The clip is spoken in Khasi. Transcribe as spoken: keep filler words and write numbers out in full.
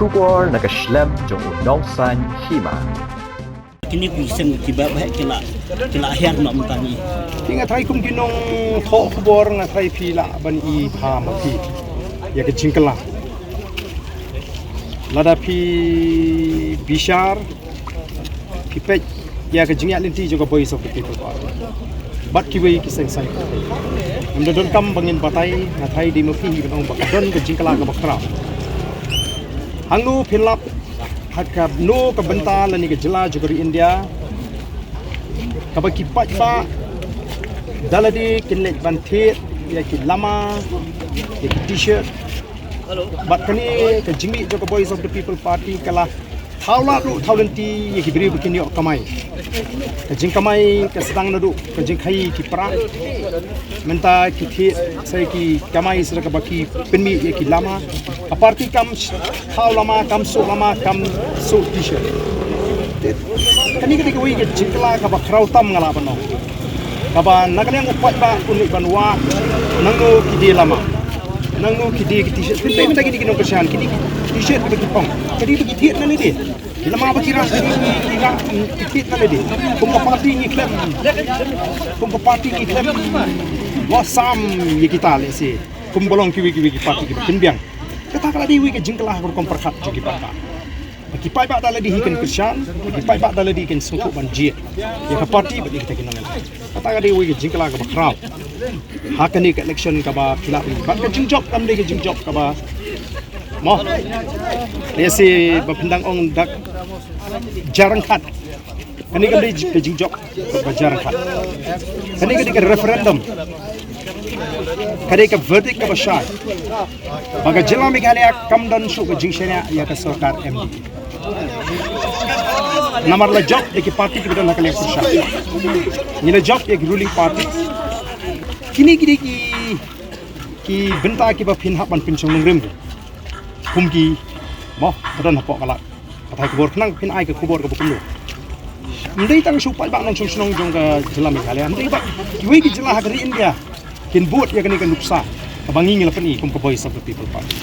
Khubor na ka shlem jong u nongsaiñ hima. Kini ku seng ki ba ba ki la ki la hiar nok mynta ni. Ki nga trai kum ki nongthoh khubor nga trai phi lah ban i bha ma phi ïa ka jingkylla. Lada phi bishar phi peit ïa ka jingïaid lynti jong ka Voice of the People Party bad kiwei ki seng saiñ. Ngam da donkam ba ngin batai, nga trai dei ma phi hi ban ong ba ka don ka jingkylla kaba khraw. Hangno phin lap ha kano ka bynta lane ka jylla jong ka ri India kaba ki paidbah da lade kin leit ban thied ïa ki lama, ïa ki T-shirt. Bad kane ka jingmih jong ka Voice of the People Party ka la thaw lad ruh thaw lynti ïa ki briew ba kin ïoh kamai. Ka jingkamai ka sdang naduh ka jingkhaii ki para. Mynta ki thied sa ïa ki kamai sa da kaba ki pynmih ïa ki lama. Ka party kam thaw lama, kam suh lama, kam suh T-shirt. Kane ka dei kawei ka jingkylla kaba khraw tam nga lah ban ong. Kaba na ka liang u paidbah un leit ban wad nangno ki die lama, nangno ki die ki T-shirt. Pynbeit mynta kine ki nongkyrshan, kine ki T-shirt kiba ki phong, ka dei ba ki thied na lade. Ki lama ba ki rah, ki dei ki rah, ki thied na lade. Kum ka party ngi khlem, kum ka party ngi khlem wad sam ïa kita lehse. Kumba long kiwei kiwei ki party kiba pynbiang. Kata ka la dei wei ka jingkylla ha ka rukom pyrkhat jong ki paidbah. Ba ki paidbah da lade hi kin kyrshan, ba ki paidbah da lade kin sngewthuh ban jied ïa ka party bad ïa kita ki nongïalam. Kata ka dei wei ka jingkylla kaba khraw ha kane ka election kaba phi lah ban ïohi. Bad ka jingjop kam dei ka jingjop kaba, mo, lehse ba phin dang ong dak jarang khat. Kane kam dei ka jingjop kaba jarang khat. Kane ka dei ka referendum. Ka dei ka verdict kaba shai ba ka jylla Meghalaya kam don shuh ka jingshaniah ïa ka sorkar M D A. Namar la jop da ki party kiba don ha ka liang pyrshah. Ngi la jop ïa ki ruling party. Kine ki dei ki, ki bynta kiba phin hap ban pynshong nongrim kum ki, mo, ba don hapoh ka lad pathai khubor khnang phin ai ka khubor kaba kumno. Ym dei tang shu paidbah nongshong shnong jong ka jylla Meghalaya, ym dei ba kiwei ki jylla ha ka ri India kin bud ïa kane ka nuksa kaba ngi ngi la pyni kum ka Voice of the People Party.